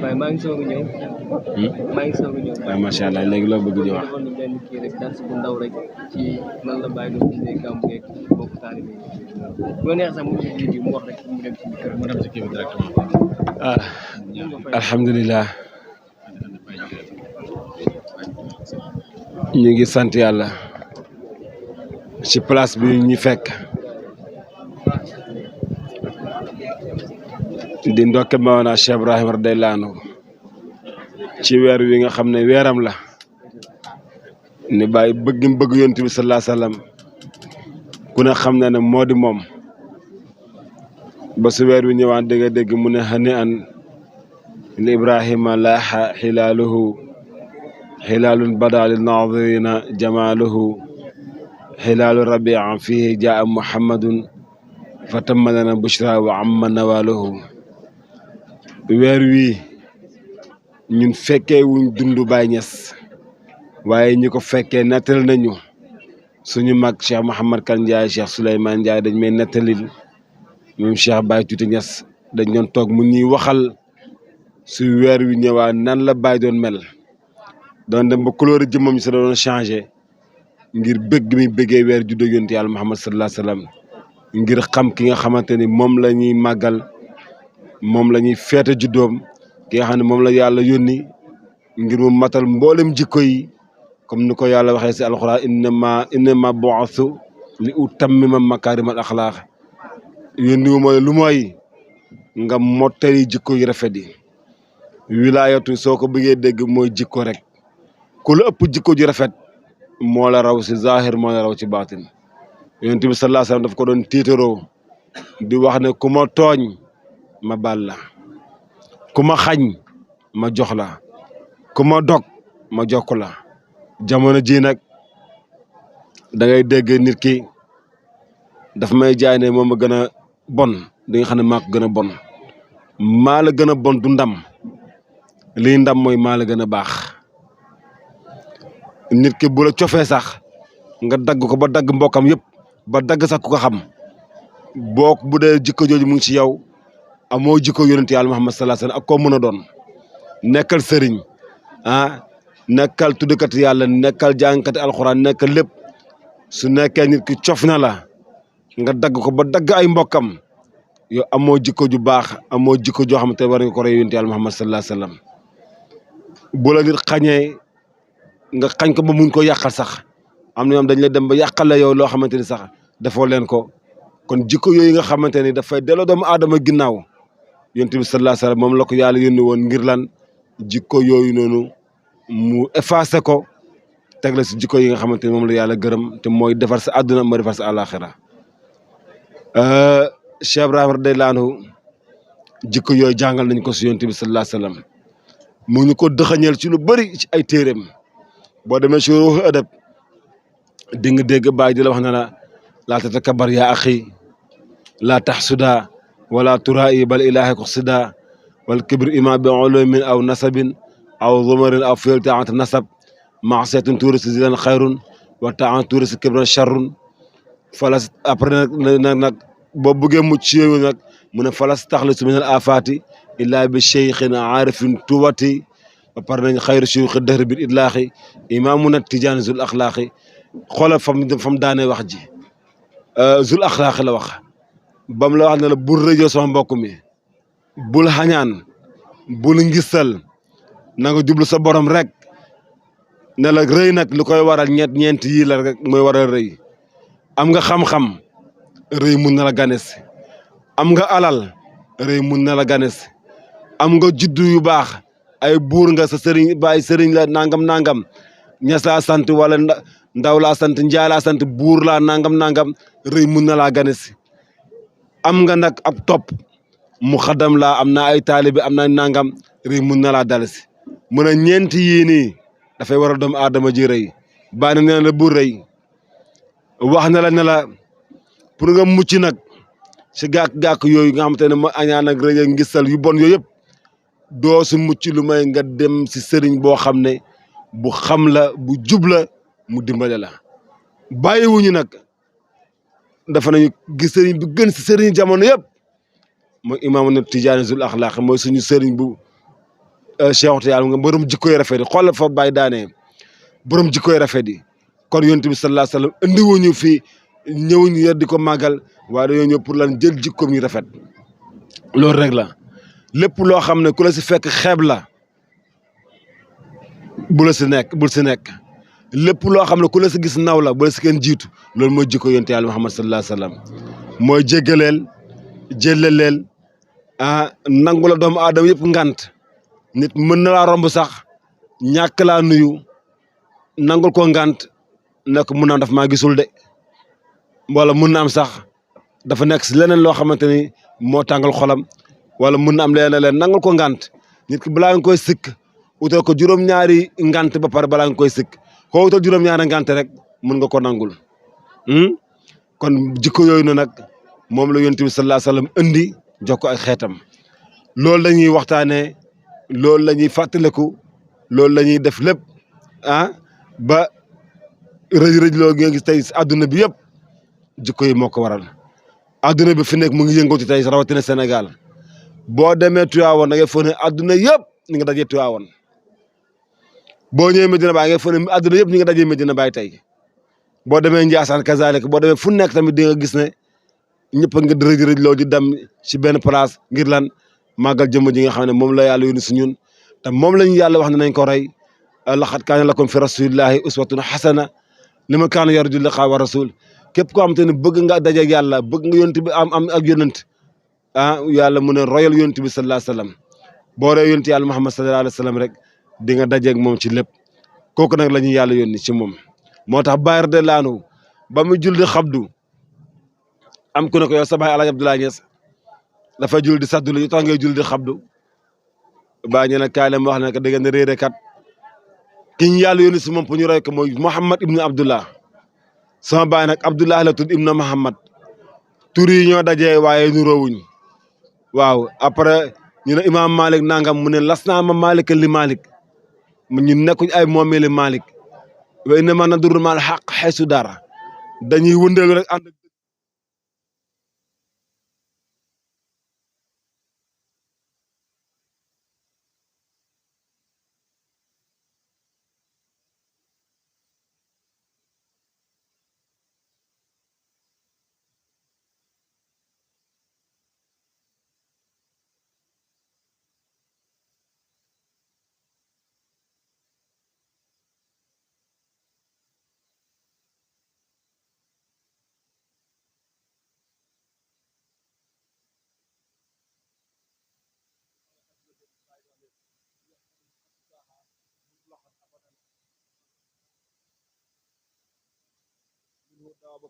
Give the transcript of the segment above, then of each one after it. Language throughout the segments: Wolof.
waaye maa ngi soog a ñëw. maa ngi soog a ñëw. waaw macha allah léegi loo bëgg ñu wax. defoon na benn kii rek dars bu ndaw rek ci nan la bàyyi doon gisee gàmmu geeg bokk taalibe yi. boo neex sax mu ngi ci kii mu wax rek mu dem ci kër mu dem ci kii bi directement. ah alhamdulilah. ñu ngi sant yàlla. ci place bi ñu fekk. di ndokke Mawlana Cheikh Ibrahim radiyallahu anhu ci weer wi nga xam ne weeram la ni bàyyi bëgg yonent bi sallallahu alayhi wasallam ku ne xam na ne moo di moom ba su weer wi ñëwaan dégg dégg mu ne hani an li Ibrahima laaxa xilaaluhu xilaalun bada li nadirina jamaaluhu xilaalu rabia fihi jaa muhammadun fa tamma lana bushra wa amma nawaluhu weer wi ñun fekkee wuñ dundu Baay Ñas waaye ñi ko fekkee nettal nañu suñu mag Cheikh Mouhamad Kan Ndiaye Cheikh Souleymane Ndiaye dañ may nettalil moom Cheikh Baye Tuuti Ñas dañ doon toog mu ñuy waxal su weer wi ñëwaa nan la Baye doon mel doon dem ba couleur jëmmam ñu sa doon changé ngir bëgg mi bëggee weer juddu yonent Yàlla Muhammad sallallahu alayhi wasallam ngir xam ki nga xamante ni moom la ñuy màggal moom la ñuy feete juddoom ki nga xam ne moom la yàlla yónni ngir mu matal mboolem jikko yi comme ni ko yàlla waxee si alxuraan innama bu'ithu li utammima makaarimal axlaaq yónni wu mooy lu mooy nga mottali jikko yu rafet yi wilaayatu soo ko bëggee dégg mooy jikko rek ku la ëpp jikko ju rafet moo la raw si zahir moo la raw ci baatin yonent bi sallallahu alayhi wasallam daf ko doon tiitaroo di wax ne ku ma tooñ ma baal la ku ma xañ ma jox la ku ma dog ma jokk la jamono ji nag da ngay dégg nit ki daf may jaay ne moom a gën a bon di nga xam ne maa ko gën a bon maa la gën a bon du ndam lii ndam mooy maa la gën a baax nit ki bu la cofee sax nga dagg ko ba dagg mbokkam yëpp ba dagg sax ku ko xam boo bu dee jikko jooju mu ngi ci yow amoo jikko yonent Yàlla Muhammad sallallahu alayhi wasallam ak koo mën a doon nekkal sëriñ nekkal tuddkat yàlla nekkal jàngkati alxuraan nekkal lépp su nekkee nit ki cof na la nga dagg ko ba dagg ay mbokkam yow amoo jikko ju baax amoo jikko joo xamante ne war nga ko roy yonent Yàlla Muhammad sallallahu alayhi wasallam bu la nit xañee nga xañ ko ba mun ko yàqal sax am na ñoom dañ lay dem ba yàqal la yow loo xamante ni sax defoo leen ko kon jikko yooyu nga xamante ni dafay delloo doomu aadama ginnaaw yonent bi sallallahu alayhi wasallam moom la ko yàlla yónni woon ngir lan jikko yooyu noonu mu effacé ko teg la si jikko yi nga xamante ni moom la yàlla gërëm te mooy defar sa àdduna mooy defar sa àllaaxira Cheikh Ibrahima radiyallahu anhu jikko yooyu jàngal nañ ko si yonent bi sallallahu alayhi wasallam mu ñu ko dëxañeel ci lu bëri ci ay téeréem boo demee si ruuxu adab di nga dégg Baay di la wax ne la laa tatakabar yaa axi laa taxsuda wala turaa'i bal ilaahi qoxsida wal kibru ima bi ulumin aw nasabin aw zumarin aw fiil taat nasab maasiyatun tuurisi zilan xayrun wa taat tuurisi kibran charrun falas après nag boo bëggee mucc ci yooyu nag mu ne falas taxlisu min al afaati illaa bi cheikhin aarifin tuwati ba pare nañ xayru shuyuxi dëhri bil idlaaxi imaamuna tijaani zul axlaaqi xoolal fam daanee wax ji zul axlaaqi la wax bam la wax ne la bul rëjoo sama mbokk mi bul xañaan bul ngistal na nga jublu sa borom rek ne la rëy nag lu koy waral ñeent yii la rek mooy waral rëy am nga xam-xam rëy mun na la ganes am nga alal rëy mun na la ganes am nga juddu yu baax ay buur nga sa sëriñ baay sëriñ la nangam ñas laa sant wala ndaw laa sant njaay laa sant buur laa nangam rëy mun na laa ganes am nga nag ab topp mu xadam laa am naa ay taalibe am naa nangam rëy mun na laa dalasi mu ne ñeent yii nii dafay waral doomu aadama ji rëy bàyyi na la bu rëy wax na la ne la pour nga mucc nag si gàkk yooyu nga xamante ne ma añaan ak rëy ak ngistal yu bon yooyu yëpp doo si mucc lu may nga dem si sëriñ boo xam ne bu xam la bu jub la mu dimbale la bàyyiwuñu nag dafa nañu gis sëriñ bi gën si sëriñ jamono yëpp mooy imaamu Tijaani zul axlaaq mooy suñu sëriñ bu Cheikh yàlla nga borom jikkoy rafet yi xoolal fa bàyyi daanee borom jikkoy rafet yi kon yonent bi sallallahu alayhi wa sallam indi wuñu fii ñëwuñu yar di ko màggal waaye dañoo ñëw pour lan jël jikkoom yi rafet loolu rek la lépp loo xam ne ku la si fekk xeeb la bu la si nekk bul si nekk lépp loo xam ne ku la si gis naw la bu la si kenn jiitu loolu mooy jikko yonent yàlla Muhammad sallallahu alayhi wa sallam mooy jéggaleel jëllaleel nangu la doomu aadama yëpp ngant nit mën na laa romb sax ñàkk laa nuyu nangul ko ngant nekk mun na am daf maa gisul de wala mun na am sax dafa nekk si leneen loo xamante ni moo tàngal xolam wala mun na am leen nangul ko ngant nit ki balaa nga koy sikk utal ko juróom-ñaari ngant ba pare balaa nga koy sikk koo utal juróom-ñaari ngant rek mun nga ko nangul kon jikko yooyu na nag moom la yonent bi sallallahu alayhi wa sallam indi jox ko ak xeetam loolu la ñuy waxtaanee loolu la ñuy fàttaliku loolu la ñuy def lépp ba rëj-rëj loo nga gis tey adduna bi yëpp jikko yi moo ko waral adduna bi fi nekk mu ngi yëngatu tey rawatina Sénégal boo demee Tivaouane da ngay foog ne adduna yëpp ñu ngi dajee Tivaouane boo ñëwee Medina Baye ngay foog ne adduna yëpp ñu ngi dajee Medina Baye tey boo demee Ndiassane kazalik boo demee fu nekk tamit di nga gis ne ñëpp a ngi rëj-rëj loo di dem ci benn place ngir lan màggal jëmm ji nga xam ne moom la yàlla yónni si ñun te moom la ñu yàlla wax ne nañ ko roy laqad kaana lakum fi rasulillahi uswatun hasana liman kaana yarju liqaa wa rasul képp koo xamante ne bëgg nga dajeeg yàlla bëgg nga yonent bi am ak yonent yàlla mu ne royal yonent bi sallallahu alayhi wa sallam boo roy yonent yàlla Muhammad sallallahu alayhi wa sallam rek di nga dajeeg moom ci lépp kooku nag la ñuy yàlla yónni ci moom moo tax Baye de laanu ba mu jul di xabdu am ku ne ko yow sa baay Alaaji Abdoulaye Niass dafay jul di saddulu yu tax ngay jul di xabdu baa ñu ne kaay la ma wax ne que da ngeen réere kat ki ñu yàlla yónni si moom pour ñu roy ko mooy Mouhamad ibnu Abdullah sama baay nag Abdullah la tudd ibnu Muhammad tur yi ñoo dajee waaye nu roowuñ waaw après ñu ne imaam Malik nangam mu ne las naa ma Malik li Malik ñu nekkuñ ay moomeeli Malik wa inna ma nadurru mal xaq xeesu dara dañuy wëndeelu rek ànd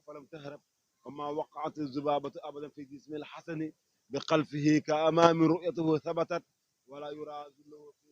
فلم تهرب وما وقعت الذبابة أبدا في جسم الحسن بقلبه كأمام رؤيته ثبتت ولا يرى ذله في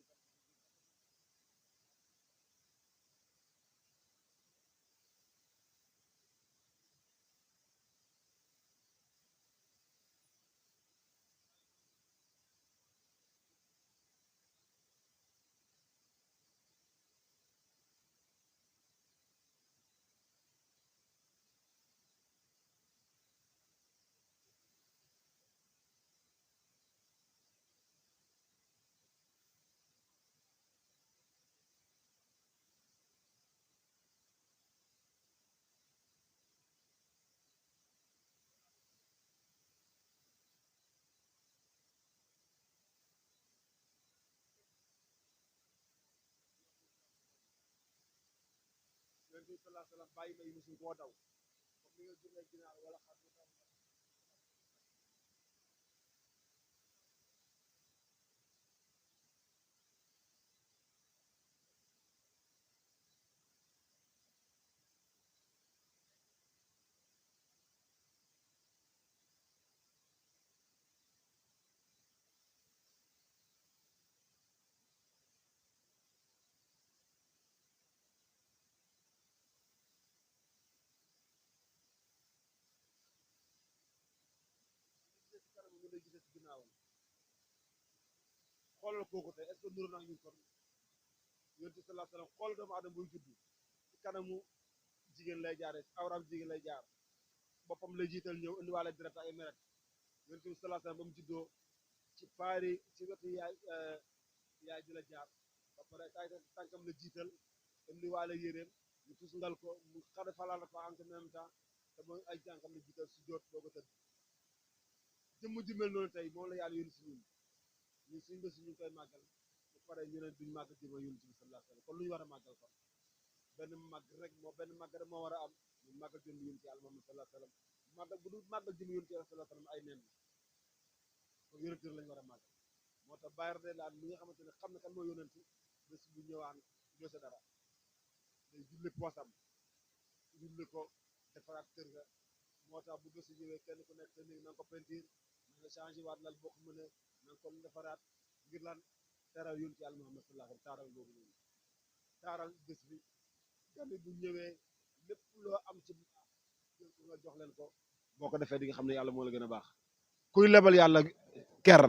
النبي صلى الله عليه وسلم باي may musul koo daw comme ni nga jëlee ginaar wala xar ñu lay gisee si ginnaawam xoolal kooku tey est-ce que nuru na ñun kon yonent bi sallallahu alayhi wa sallam xool doomu aadama buy judd ci kanamu jigéen lay jaaree awraam jigéen lay jaar boppam lay jiital ñëw indiwaale direct ay meret yonent bi sallallahu alayhi wasallam ba mu juddoo ci paari ci wetu yaay ji la jaar ba pare tànkam la jiital indi waale yéreem ñu tusngal ko mu xada falal ko en même temps te mooy ay tànkam la jiital su joot boo ko tëdd jëmm ju mel noonu tey moom la yàlla yónni si ñun suñu bés ñu koy màggal ba pare ñu ne duñ màggal jëma yónni bi sallallahu alayhi wasallam kon lu ñu war a màggal ko benn màgg rek benn màgg rek moo war a am ñu màggal jëm yónni ci yàlla Muhammad sallallahu alayhi wasallam màggal bu dul màggal jëm yónni ci yàlla sallallahu alayhi wasallam ay nen kon yonent lañ war a màggal moo tax bàyyi de laan mi nga xamante ne xam ne kan moo yonent bés bu ñëwaan doo sa dara day julli poosam julli ko defaraat kër ga moo tax bu bés ñëwee kenn ku nekk sa néeg na nga ko peinture na nga changé waat lal boo ko mënee na nga ko defaraat ngir lan teral yonent yàlla Muhammad sallallahu alayhi wasallam taaral boobu noonu taaral bés bi gan bu ñëwee lépp loo am ci nga jox leen ko boo ko defee di nga xam ne yàlla moo la gën a baax kuy lebal yàlla ker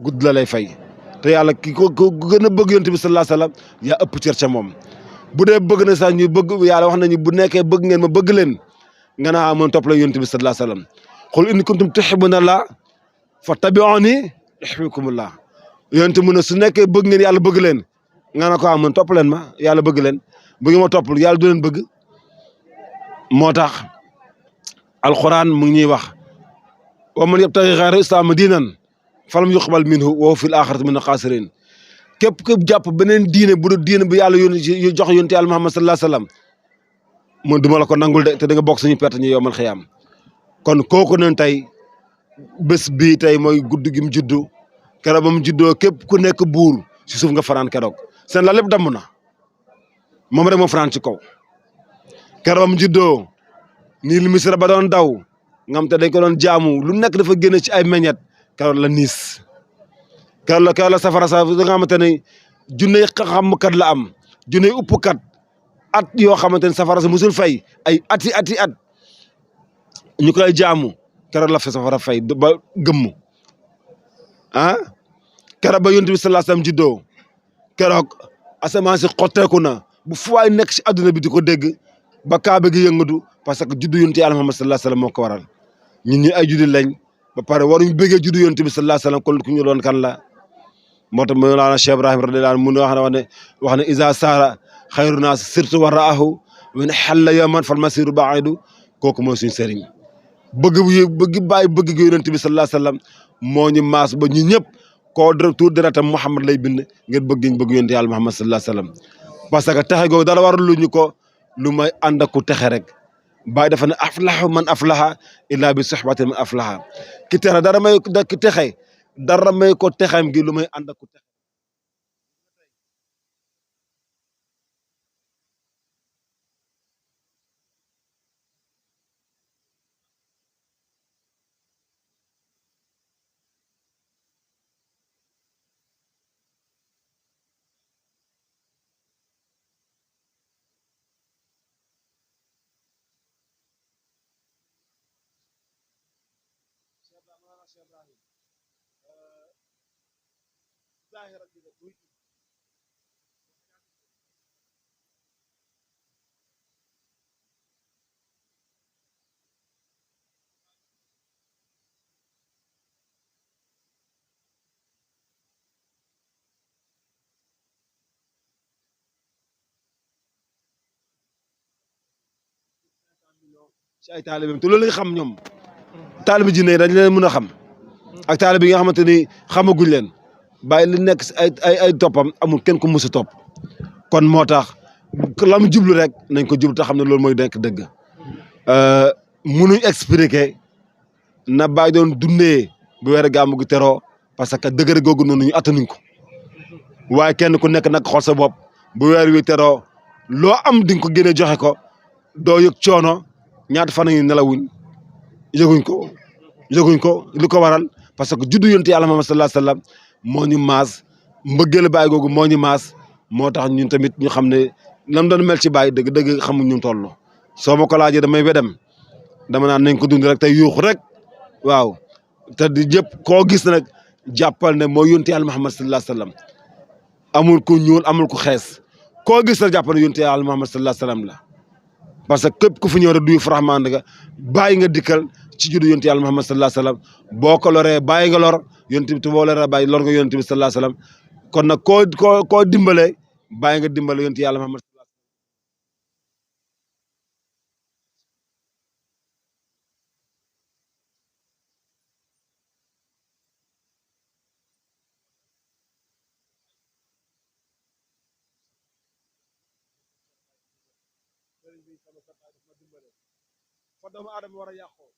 gudd la lay fay te yàlla ki ko gën a bëgg yonent bi sallallahu alayhi wasallam yaa ëpp cër ca moom bu dee bëgg na sax ñu bëgg yàlla wax nañu bu nekkee bëgg ngeen ma bëgg leen nga naa amoon topp la yonent bi sallallahu alayhi wasallam qul in kuntum tuhibbuna Allah fattabi'uni yuhibbukumullah yonent mu ne su nekkee bëgg ngeen yàlla bëgg leen nga na ko amoon topp leen ma yàlla bëgg leen bëgg ma topp yàlla du leen bëgg moo tax alquran mu ngi ñuy wax wa man yabtaghi ghayra islaama diinan falam yuqbal minhu wa huwa fil aaxirati mina xaasiriin képp képp jàpp beneen diine bu dul diine bu yàlla yónni jox yonent yàlla Muhammad sallallahu alayhi wasallam man duma la ko nangul de te da nga bokk suñu perte ñu yowmal xiyaam kon kooku noonu tey bés bii tey mooy guddi gi mu juddu keroog ba mu juddoo képp ku nekk buur si suuf nga fanaan keroog seen la lépp damm na moom rek moo fanaan ci kaw keroog ba mu juddoo nii lu Misra ba doon daw nga xam te dañ ko doon jaamu lu nekk dafa génne ci ay meññet keroog la niis keroog la safara sa nga xamante ne junney xamkat la am junney uppkat at yoo xamante ne safara sa musul fay ay ati at ñu koy jaamu keroog la fa safara fay ba gëmm ah keroog ba yonent bi sallallahu alayhi wasallam juddoo keroog asamaan si xotteeku na bu fu waay nekk si adduna bi di ko dégg ba kaaba gi yëngatu parce que juddu yonent yàlla Muhammad sallallahu alayhi wasallam moo ko waral ñun ñi ay juddi lañ ba pare waruñ bëggee juddu yonent bi sallallahu alayhi wasallam kon ku ñu doon kan la moo tax Mawlana Cheikh Ibrahim radiyallahu anhu mun wax ne iza saara xayru naas surtout wa raahu min xalla yaman fal masiru baidu kooku mooy suñu sëriñ bëgg bàyyi bëgg gi yonent bi sallallahu alayhi wasallam moo ñu maas ba ñu ñëpp koo tuur deretam Muhammad lay bind ngir bëgg ñu bëgg yonent yàlla Muhammad sallallahu alayhi wasallam parce que texe googu dara waral lu ñu ko lu may ànd ak ku texe rek bàyyi dafa ne aflahu man aflaha illa bi sohbati man aflaha ki texe dara may ki texe dara may ko texem gi lu may ànd ak ku texe ci ay taalibeem te loolu lañ xam ñoom taalibe jinne dañ leen mën a xam ak taalibe yi nga xamante ni xamaguñ leen bàyyi li nekk si ay toppam amul kenn ku mus a topp kon moo tax la mu jublu rek nañ ko jublu te xam ne loolu mooy nekk dëgg munuñ expliquer na Baay doon dundee bu weer gàmmu gi teroo parce que dëgër googu noonu ñu attanuñ ko waaye kenn ku nekk nag xool sa bopp bu weer wi teroo loo am di nga ko génne joxe ko doo yëg coono ñaata fan yi nelawuñ yëguñ ko li ko waral parce que juddu yonent yàlla Muhammad sallallahu alayhi wasallam moo ñu maas mbëggeel Baay googu moo ñu maas moo tax ñun tamit ñu xam ne lam doon mel ci Baay dëgg xamuñ ñu toll soo ma ko laajee damay wedem dama naan nañ ko dund rek tey yuuxu rek waaw te di jëpp koo gis nag jàppal ne moo yonent yàlla Muhammad sallallahu alayhi wasallam amul ku ñuul amul ku xees koo gis nag jàppal ne yonent yàlla Muhammad sallallahu alayhi wasallam la parce que képp ku fi ñëw rek duyu Rahmaan nga bàyyi nga dikkal ci juddu yonent yàlla Muhammad sallallahu alayhi wa sallam boo ko loree bàyyi nga lor yonent bi te boo loree bàyyi lor nga yonent bi sallallahu alayhi wa sallam kon nag koo dimbale bàyyi nga dimbale yonent yàlla Muhammad. fa doomu aadama war a yàqoo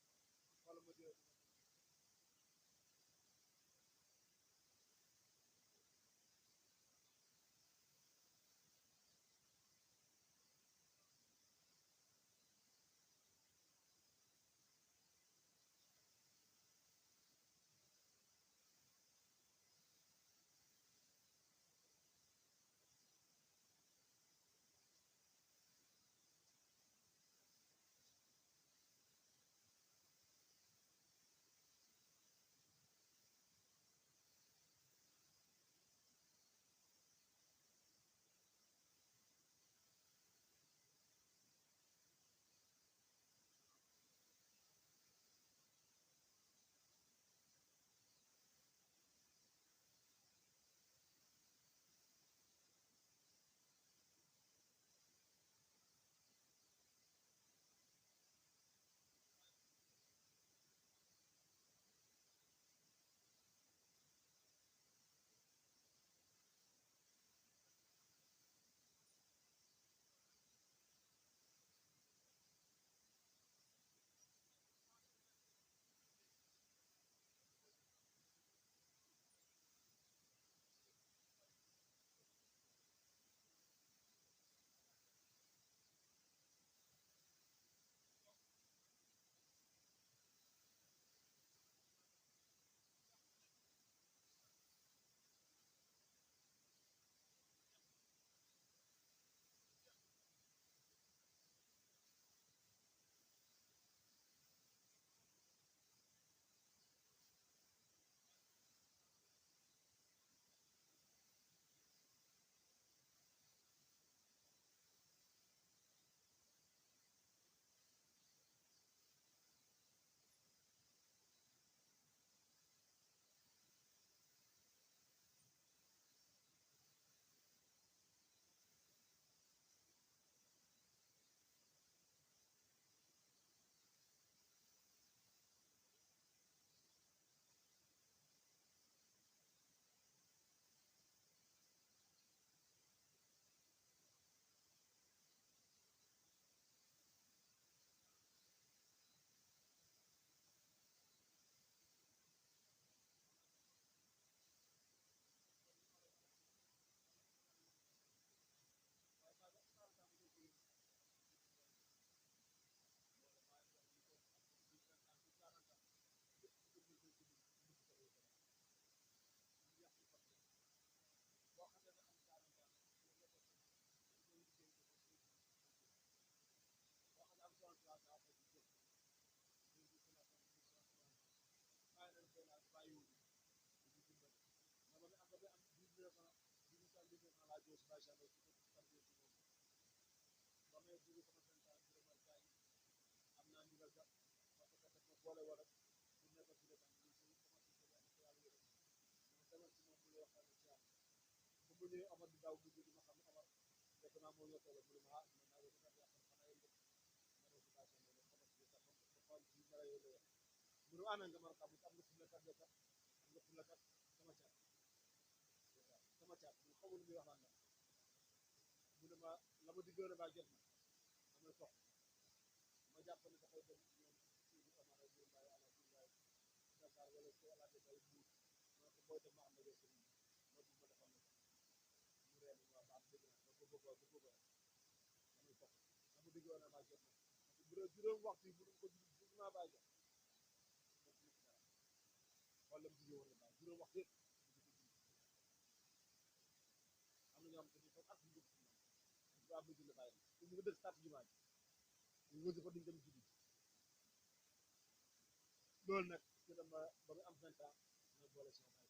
loolu nag ci dama ba nga am 20 ans nga boole sama baay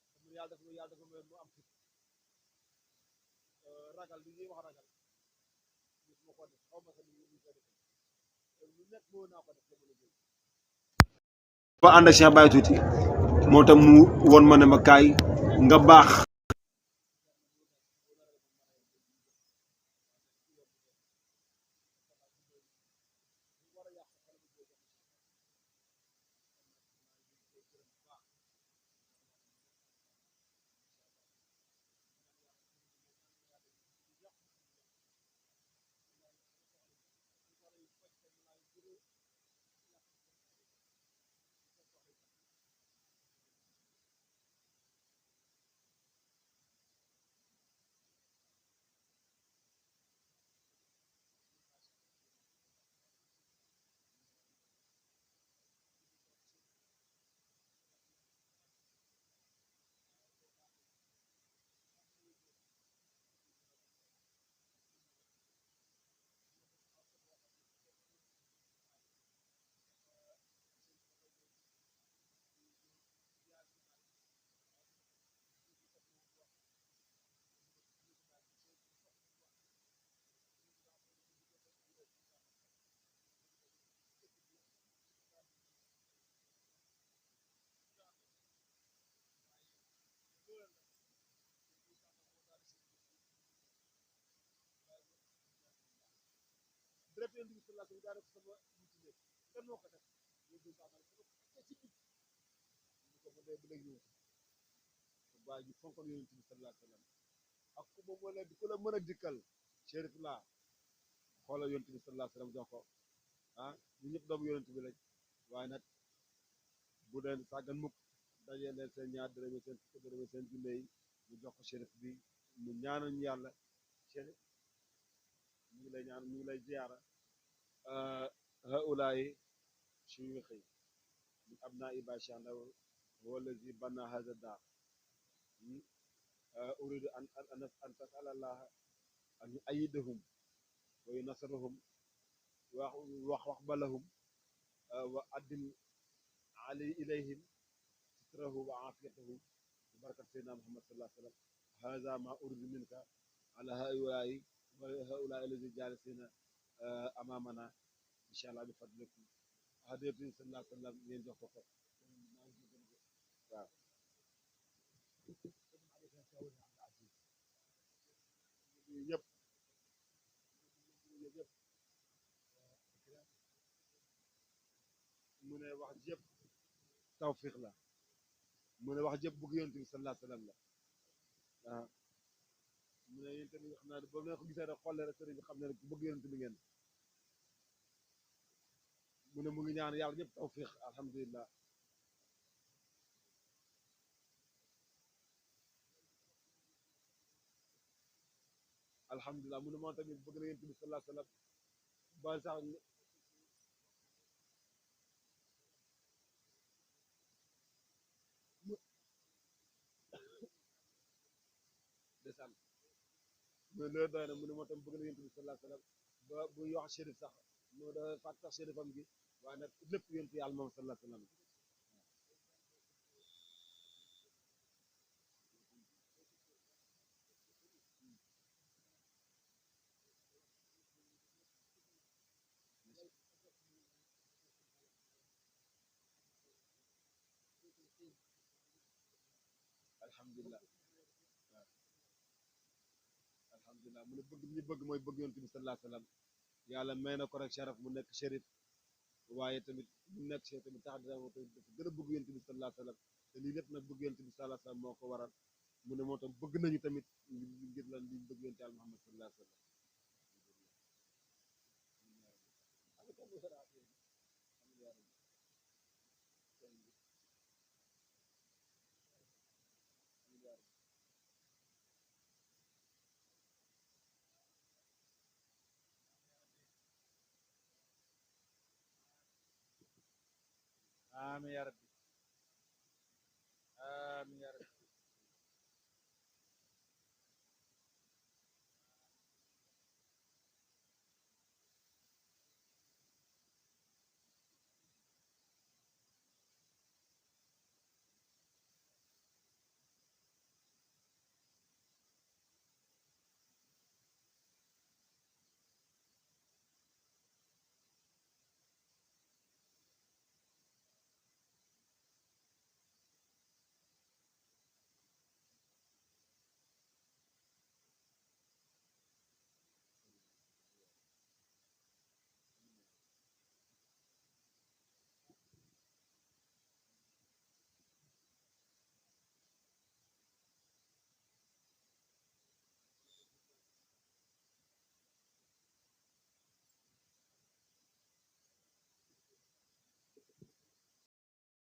bi comme yàlla dafa mu am fit ragal li ñuy wax ragal nit ma ko def xaw ma sax ni ñu koy defee ba ànd ak Cheikh Baye tuuti moo tax mu won ma ne ma kaay nga baax waa ji fonkoon yonent bi sallallahu alayhi wa sallam ak ku ma mën a ku la mën a dikkal Chérif la xoolal yonent bi sallallahu alayhi wa sallam jox ko ah ñu ñëpp doomu yonent bi lañ waaye nag bu deen sàggan mukk dajee leen seen ñaar dërëme seen fukk dërëme seen junne yi ñu jox ko Chérif bi mu ñaanal ñu yàlla Chérif ñu ngi lay ñaan ñu ngi lay ziyaara haulaayi shuyuuxi min abnaa'i Baay Cheikh Ndaw huwa allazi bana haza daar uridu an tas'ala Allah an yu'ayyidahum wa yunasirahum waqbalahum wa addil ilayhim sitrahu wa afiyatahu bi barakat sayyidina Muhammad sallallahu alayhi wa sallam haza ma uridu minka ala haulaa'i allazi jalisina amamana incha allah bi fadlikum hadiyatu sallallahu alayhi wa sallam ngeen jox ko waaw ñëpp mu ne wax jëpp tawfiq la mu ne wax jëpp bëgg yonent bi sallallahu alayhi wa sallam la waaw mu ne yéen tamit xam naa ne ba nga ko gisee rek xool rek sëriñ bi xam ne rek ku bëgg yonent bi ngeen mu ne mu ngi ñaan yàlla ñëpp tawfiq alhamdulilah alhamdulilah mu ne moom tamit bëgg na yonent bi sallallahu alayhi wa sallam ba sax desal mu ne loolu doy na mu ne moom tamit bëgg na yonent bi sallallahu alayhi wa sallam ba buy wax Chérif sax moo da fàtt sax Chérifam gi waaye nag lépp yonent yàlla moom sallallahu alayhi wa sallam alhamdulilah waaw alhamdulilah mu ne bëgg ñu bëgg mooy bëgg yonent bi sallallahu alayhi wa sallam yàlla may na ko rek Chérif mu nekk Chérif waaye tamit mu nekk Chérif tamit tax dina dafa gën a bëgg yonent bi sallallahu alayhi wa sallam te lii lépp nag bëgg yonent bi sallallahu alayhi wa sallam moo ko waral mu ne moo tam bëgg nañu tamit ngir lan li bëgg yonent yàlla Muhammad sallallahu alayhi wa sallam amiin yaa rabbi